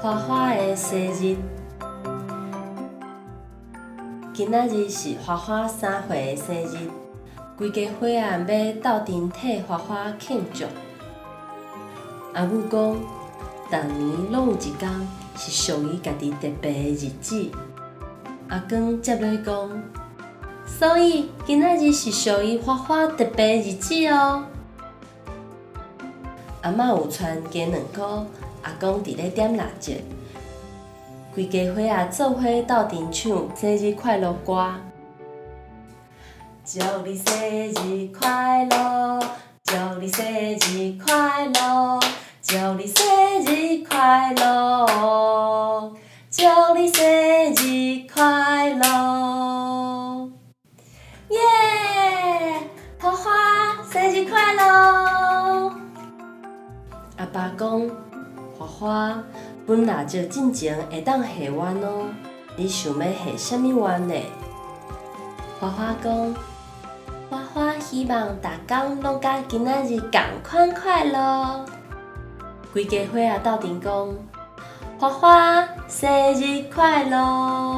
花花的生日。今仔日是花花3歲的生日，規家伙仔欲鬥陣替花花慶祝。阿母講，逐年攏有一工是屬於家己特別的日子。阿公接落講，所以今仔日是屬於花花特別的日子哦。阿嬤有傳雞卵糕，阿公佇咧點蠟燭，規家伙仔做伙鬥陣唱生日快樂歌。祝你生日快樂，祝你生日快樂，祝你生日快樂，祝你生日快樂！耶！花花生日快樂！阿爸講，花花，分蠟燭進前會當許願哦，你想欲許啥物願呢？花花講，花花希望逐工攏佮今仔日仝款快樂。規家伙仔鬥陣講，花花生日快樂！